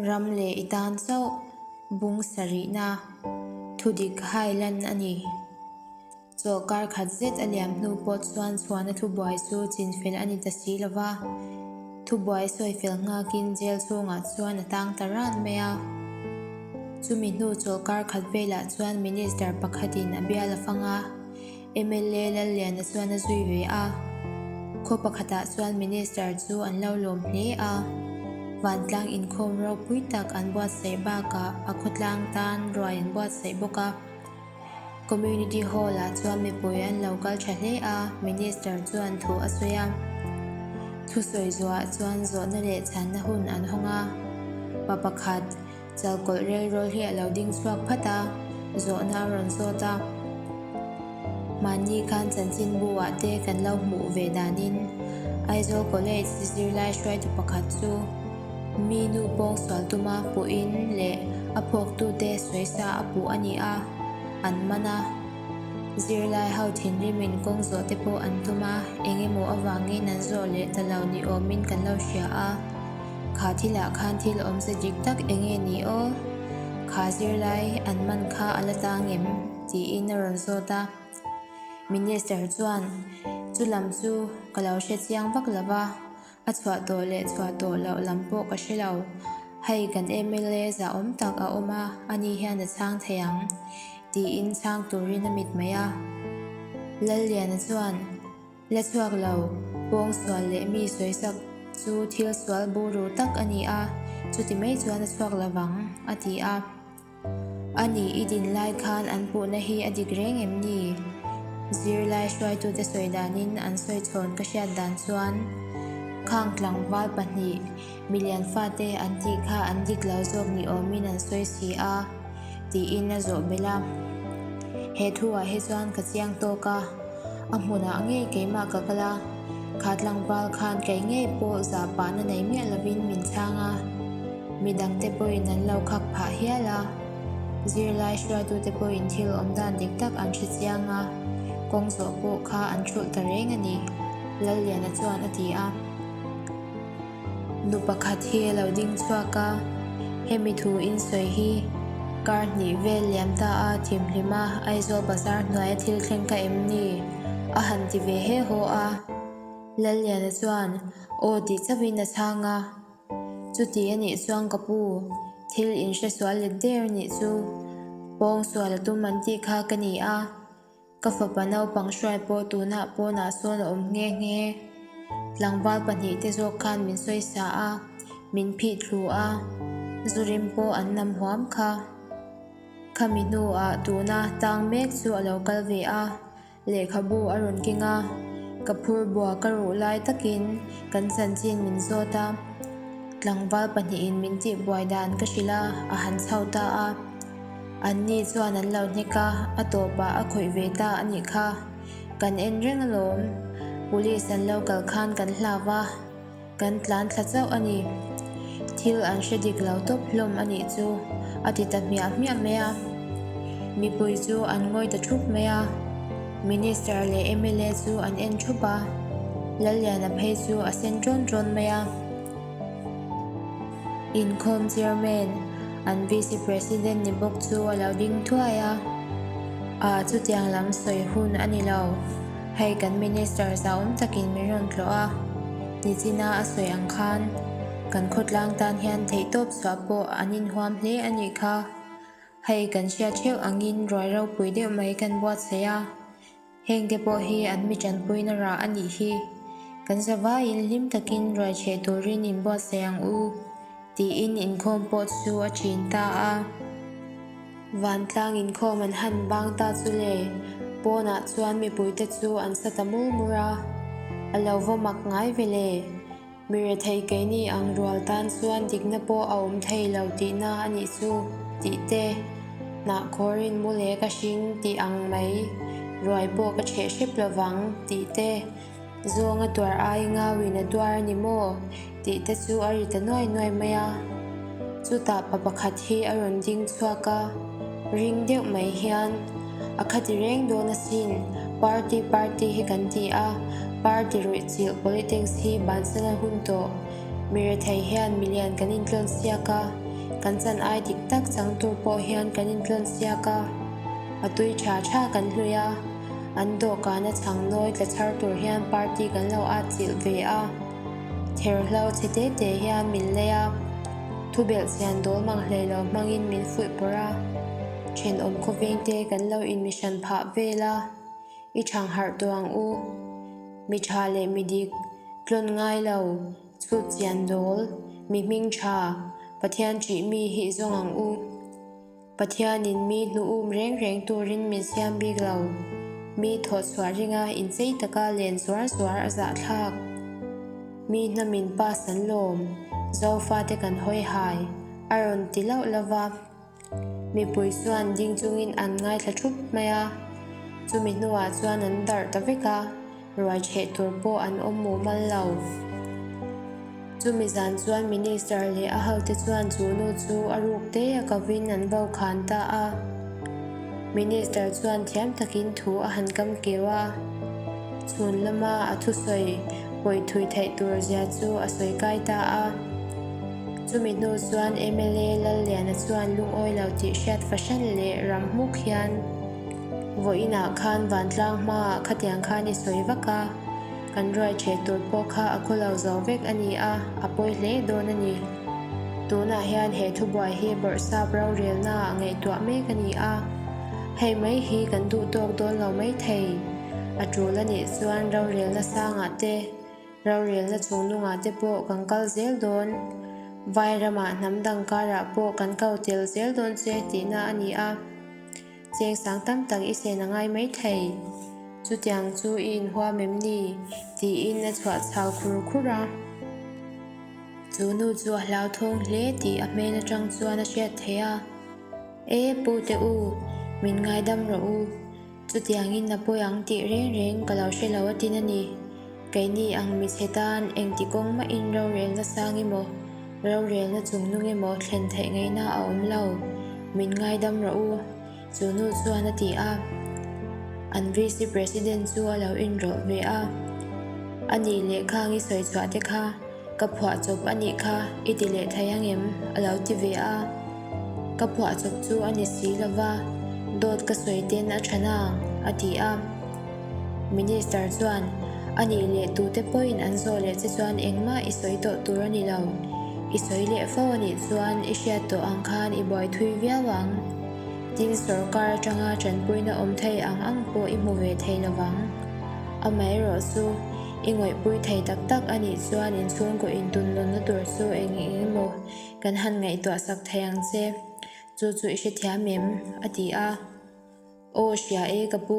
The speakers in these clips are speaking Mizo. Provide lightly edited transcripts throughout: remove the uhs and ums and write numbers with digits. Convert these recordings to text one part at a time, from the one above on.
Ram leh i tan chauh bung sarihna thudik hai lan a ni. Chawlhkar khat zet a liam hnu pawh chuan chhuahna thubuai chu chinfel a ni ta si lo va, thubuai sawifel nghakin jail chhungah chuan a tang ta ran mai a. Chumi hnu chawlhkar khat velah chuan Minister pakhatin a bial a fang a, mla Lalliana chuan a zui ve a. Khaw pakhatah chuan Minister chu an lo lawm hle a, vantlang inkhawm ropui tak an buatsaih bakah a khawtlang tan ruai an buatsaih bawk a. Community Hall ah chuan mipui an lo kal tha hle a, Minister chuan thu a sawi a. Thusawi zuah chuan zawhna leh chhanna hun an hawng a, pa pakhat chalkawlh relrawl hi a lo ding chhuak phat a, zawhna a rawn zawt a. Mahni khan chanchinbu ah te kan lo hmuh ve danin Aizawl College zirlai hruaitu pakhat chu Mi nu pawng sual tuma puhin leh a phawktute sawisa a puh a ni a, an man a. Zirlai ho thinrimin kawng zawh te pawh an tum a, eng emaw avangin an zawh leh ta lo ni awmin kan lo hria a. Kha thilah khan thil awmze dik tak eng nge ni aw? Kha zirlai an man kha a la tang em? tiin a rawn zawt a. Minister chuan, Chu lam chu ka lo hre chiang vak lo va. A chhuah tawh leh chhuah tawh loh lam pawh ka hre lo. Hei kan mla zahawm tak a awm a, ani hian a chhang thei ang, tiin chhang turin a mit mai a. Lalliana chuan, La chhuak lo, pawng sual leh mi sawisak chu thil sual buru tak a ni a, chuti mai chuan a chhuak lo vang, a ti a. A nih i din lai khan an puhna hi a dik reng em ni? Zirlai hruaitute sawi danin an sawi chhawn ka hriat dan chuan khang tlangval pahnih milian fate an tih kha an dik lo zawk ni awmin an sawi si a, tiin a zawh belh a. He thuah hi chuan ka chiang tawk a, a hmunah ngei keimah ka kal a, kha tlangval khan kei ngei pawh zah pahna nei miah lovin min chhang a. Midangte pawhin an lo khak phah hial a, zirlai hruaitute pawhin thil awm dan dik tak an hre chiang a, kawng zawh pawh kha an thulh ta reng a ni, Lalliana chuan a ti a. Nu pakhat hi a lo ding chhuak a, hemi thu in sawi hi kar hnih vel liam ta a thimhlim a, Aizawl bazar hnuaia thil thleng ka em ni? a han ti ve he haw a. Lalliana chuan, Aw tih chauhin a chhang a. Chuti a nih chuan ka pu, thil in hre sual let der a nih chu. Pawng sual a tum an tih kha ka ni a, ka fapa naupang hruai pawh tunah pawnah sawn a awm nghe nghe. Tlangval pahnihte zawk khan min sawisa a, min phih thlu a, zu rim pawh an nam huam kha. Khami hnuah tuna tang mek chu a lo kal ve a. Lehkhabu a rawn keng a, ka phur bua ka ruh lai takin kan chanchin min zawt a, tlangval pahnihin min tih buai dan ka hrilh a, a han chho ta a. Anni chuan an lo hnek a, a tawpah a khawih ve ta a nih kha. Kan en reng alawm, police an lo kal khan kan hlau va. Kan tlan thla chauh a ni. Thil an hre dik lo tawp hlawm a nih chu, a ti ta hmiah hmiah mai a. Mipui chu an ngawi ta thup mai a. Minister leh mla chu an en thup a. Lalliana phei chu a sen ṭawn ṭawn mai a. Inkhawm chairman, an VC President ni bawk chu a lo ding thuai a. Ah, chutiang lam sawi hun a ni lo. Hei kan Minister zahawm takin min rawn tlawh a, nichina a sawi ang khan kan khawtlang tan hian theihtawp chhuah pawh an inhuam hle a nih kha. Hei kan hriat theuh angin ruai ropui deuh mai kan buatsaih a, hengte pawh hi an mi tanpuina rah a nih hi. Kan zavaiin hlim takin ruai chheh turin inbuatsaih ang u. Tiin inkhawm pawh chu a ṭhin ta a. Vantlang inkhawm an han bang ta chu le, pawnah chuan mipuite chu an sa ta mur mur a. A lo vaw mak ngai ve le. Mi rethei keini ang rual tan chuan dikna pawh a awm thei lo tihna a nih chu tih te, hnahkhawrin mu leh ka hring tih ang mai, ruai pawh ka chheh hrep lovang tih te, Zawng a tuar ai ngauin a tuar a ni maw? tih te chu a ri ta nuai nuai mai a. Chutah pa pakhat hi a rawn ding chhuak a, ring deuh mai hian, A khati reng dawn asin, party party hi kan ti a, party ruih chilh politics hi bansan a hun tawh. Mi rethei hian milian kan intlawn siak a. Kan chan ai dik tak chang tur pawh hian kan intlawn siak a, a tui tha tha kan hlui a, an dawhkana chhang nawi tla chhar tur hian party kan lo at chilh ve a, therhlo chhe te te hian min lei a, thubelh chian dawl mang hlei lo hmangin min fuih pawrh a, thenawm khawveng te kan lo inmihran phah vel a. I thang harh tawh ang u. Mi tha leh mi dik, tlawn ngai lo, chhut chian dawl, mi hming tha, Pathian ṭih mi hi i zawng ang u. Pathianin mi hnu um reng reng turin min siam bik lo. Mi thawhchhuah ringa inchei taka len zuar zuar a zahthlak. Mi hnamin pass an lawm, Zofate kan hawi hai, a rawn ti lauh lauh va. Mipui chuan ding chungin an ngaithla thup mai a, chumi hnuah chuan an darh ta vek a, ruai chheh tur pawh an awm mumal lo. Chumi zan chuan Minister leh a hote chuan chu nu chu a ruk te a kovin an vo khan ta a. Minister chuan thiam takin thu a han kam keu a, chhun lama a thusawi pawi thui theih tur zia chu a sawi kai ta a. Chumi hnu chuan mla Lalliana chuan lungawi lo tih hriat fahran leh ram hmuk hian vawiinah khan vantlang hmaah khatiang khan i sawi vak a, kan ruai ṭheh tur pawh kha a khaw lo zo vek a ni a, a pawi hle dawn a ni. Tunah hian he thubuai hi bawrhsap rorelnaah ngaihtuah mek a ni a, hei mai hi kan duh tawk dawn lo maithei. A ṭul a nih chuan rorelna sangah te, Rorelna chungnungah te pawh kan kal zel dawn. Vai ramah hnam dang karah pawh kan ko tel zel dawn che tihna a ni a. Cheng sang tam tak i sen a ngai mai thei. Chutiang chu i inhuam em ni? tiin a chhuah chau khur khur a. Chu nu chu a hlauthawng hle tih a hmel atang chuan a hriat theih a. E pu te u, min ngaidam rawh u. Chutiangin a pawi ang tih reng reng ka lo hre lo a tin a ni. Keini ang michhe tan engti kawng mahin rorelna sang emaw, rorelna chungnung emaw thlen theih ngaihna a awm lo. Min ngaidam rawh u, chu nu chuan a ti a. An VC President chu a lo inrawlh ve a. A nih leh khang i sawi chhuah te kha Ka phuah chawp a nih kha i ti leh thei ang em? a lo ti ve a. Ka phuah chawp chu a ni si lo va, dawt ka sawi ten a tha nang, a ti a. Minister chuan, A nih leh tute pawhin an zawh leh che chuan engmah i sawi tawh tur a ni lo. I sawi leh fo a nih chuan i hriat tawh ang khan i buai thui viau ang. Tin, sorkar atanga tanpuina awm thei ang ang pawh i hmu ve thei lo vang. Amaherawh chu, I ngawihpui thei tak tak a nih chuan inchhungkaw intunlunna tur chu eng eng emaw kan han ngaihtuah sak thei ang che, chu chu i hrethiam em? a ti a. Aw hria e ka pu,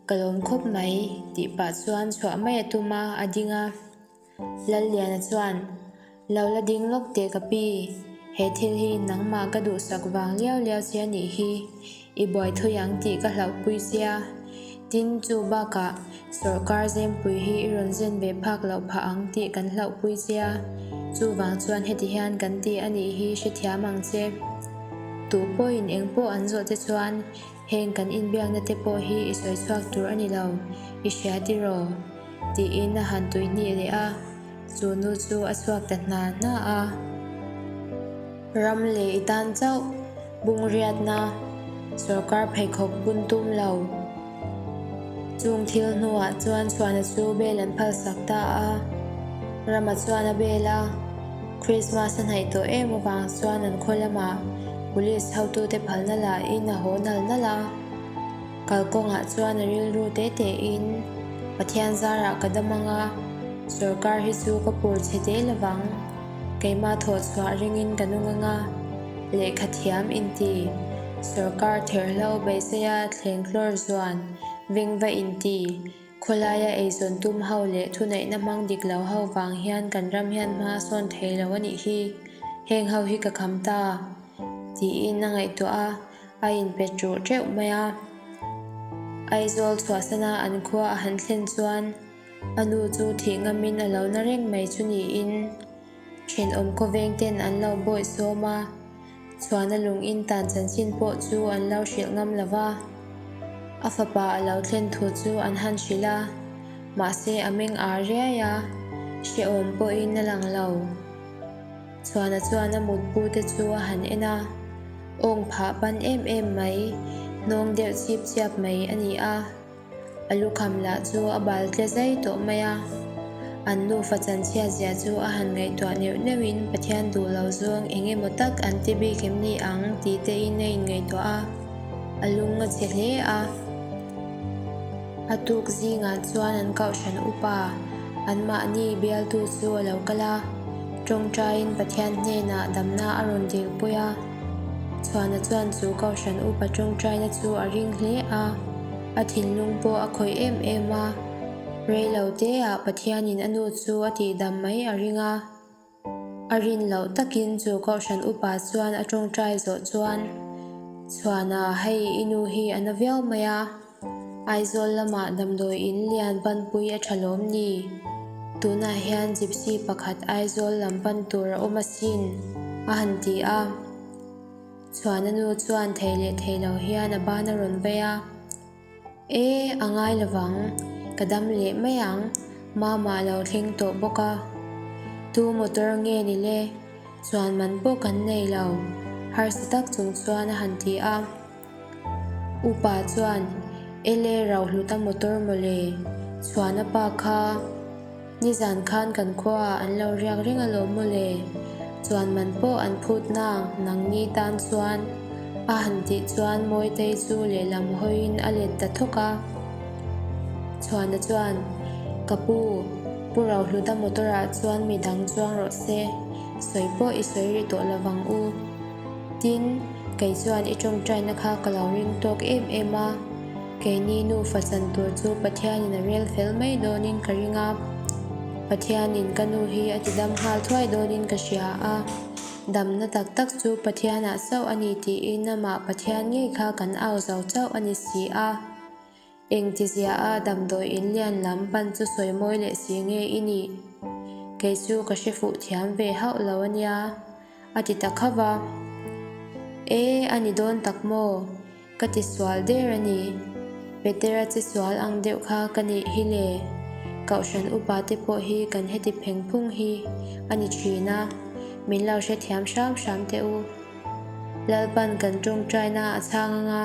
ka lawm khawp mai tih pah chuan chhuah mai a tum a, a ding a. Lalliana chuan, Lo la ding lawk teh ka pi, he thil hi nangmah ka duhsak vang liau liau che a nih hi, i buai thui ang tih ka hlauhpui sia. Tin, chu bakah sawrkar zempui hi i rawn zen ve phak loh phah ang tih kan hlauhpui sia, chuvang chuan heti hian kan ti a nih hi hrethiam ang che. Tu pawhin eng pawh an zawh te chuan heng kan inbiakna te pawh hi i sawi chhuak tur a ni lo, i hria tiraw? Tiin a han tuihnih leh a. Chu nu chu a chhuak ta hna hna a. Ram leh i tan chauh bungriatna sorkar pheikhawk bun tum lo. Chung thil hnuah chuan chhuahna chu bel an phalsak ta a. Rama chuan a bel a, Christmas a hnaih tawh em avang chuan an khaw lamah police hotute phalna lahin a haw nal nal a. Kalkawngah chuan a rilru te tein, Pathian zarah ka dam ang a, sorkar hi chu ka pur chhe te lovang. Keimah thawh chhuah ringin ka nung ang a, lehkha thiam inti, sorkar therhlo beiseia thleng hlawr zuan, vengva inti, khawlaia eizawn tum ho leh thuneihna hmang dik lo ho vang hian kan ram hian hma a sawn thei lo a nih hi, heng ho hi ka kham ta, tiin a ngaihtuah a. A inpe ṭuh ṭeuh mai a. Aizawl chhuahsana an khua a han thlen chuan a nu chu thih ngamin a lo na reng mai chu niin ṭhenawm khawveng ten an lo bawih sawm a, chhuahna lung in tan chanchin pawh chu an lo hrilh ngam lo va. A fapa a lo thlen thu chu an han hrilh a, mahse a meng ar riai a, hrehawm pawhin a lang lo. Chhuana chuan a mutbu te chu a han en a, awng phah pan em em mai, hnawng deuh chip chiap mai a ni a. A lukham lah chu a bal tle zai tawh mai a. An nufa chanchhiat zia chu a han ngaihtuah neuh neuhin Pathian duh lo zawng eng emaw tak an ti bik em ni ang tih te in a inngaihtuah a, a lung a chhe hle a. A tuk zingah chuan an kohhran upa, anmahni bialtu chu a lo kal a, tawngtaiin Pathian hnenah damna a rawn dilpui a. Chhuana chuan chu kohhran upa tawngtaina chu a ring hle a, a thinlung pawh a khawih em em a. Reilo teah Pathianin a nu chu a tihdam mai a ring a. A rin loh takin chu kohhran upa chuan a tawngtai zawh chuan, Chhuana, hei i nu hi a na viau mai a, Aizawl lamah damdawi in lian panpui a tha lawm ni? Tunah hian gypsy pakhat Aizawl lam pan tur a awm asin, a han ti a. Chhuana nu chuan thei leh thei lo hian a ban a rawn vei a. E, a ngai lovang, ka dam leh mai ang, Mama a lo thleng tawh bawk a. Tu motor nge ni le? Chuan man pawh kan nei lo, harsa tak chung chuan a han ti a. Upa chuan, Ele Rohluta motor mawle, Chhuana pa kha nizan khan kan khuaah an lo riak reng alawm mawle, chuan man pawh an phut nang nangni tan chuan a han tih chuan Mawitei chu lehlam hawiin a let ta thawk a. Chhuana chuan, Ka pu, Pu Rohluta motor ah chuan midang chuang rawh se, sawi pawh i sawi rih tawh lovang u. Tin, kei chuan i tawngtaina kha ka lo ring tawk em em a, keini nufa chan tur chu Pathianin a rel fel mai dawnin ka ring a, Pathianin ka nu hi a tidam nghal thuai dawnin ka hria a, damna tak tak chu Pathianah chauh a ni tiin amah Pathian ngei kha kan au zo chauh a ni si a. Engtizia a damdawi in lian lam pan chu sawi mawi leh si nge i nih? Kei chu ka hre fuh thiam ve hauh lo a nia, a ti ta khauh va. E, a ni dawn tak maw? Ka ti sual der a ni. Petera che sual ang deuh kha ka nih hi le. Kohhran upa te pawh hi kan heti pheng phung hi a ni thin a, min lo hrethiam hram hram teh u. Lalpan kan tawngtaina a chhang anga.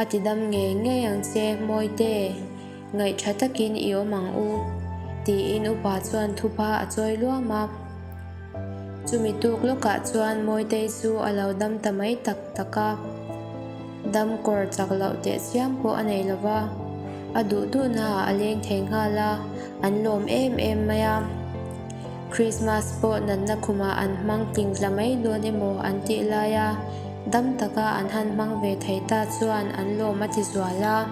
A ti dam ngei ngei ang che, Mawite, ngaihṭha takin i awm ang u, tiin upa chuan thupa a chawi luam a. Chumi tuk lawkah chuan Mawitei chu a lo dam ta mai tak tak a. Dam kawr chak loh teh chiam pawh a nei lo va, a duh duhnaah a leng thei nghal a, an lawm em em mai a. Krismas pawh natna khumah an hmang tling tla mai dawn emaw an tih laia dam taka an han hmang ve thei ta chuan an lawm a ti zual a.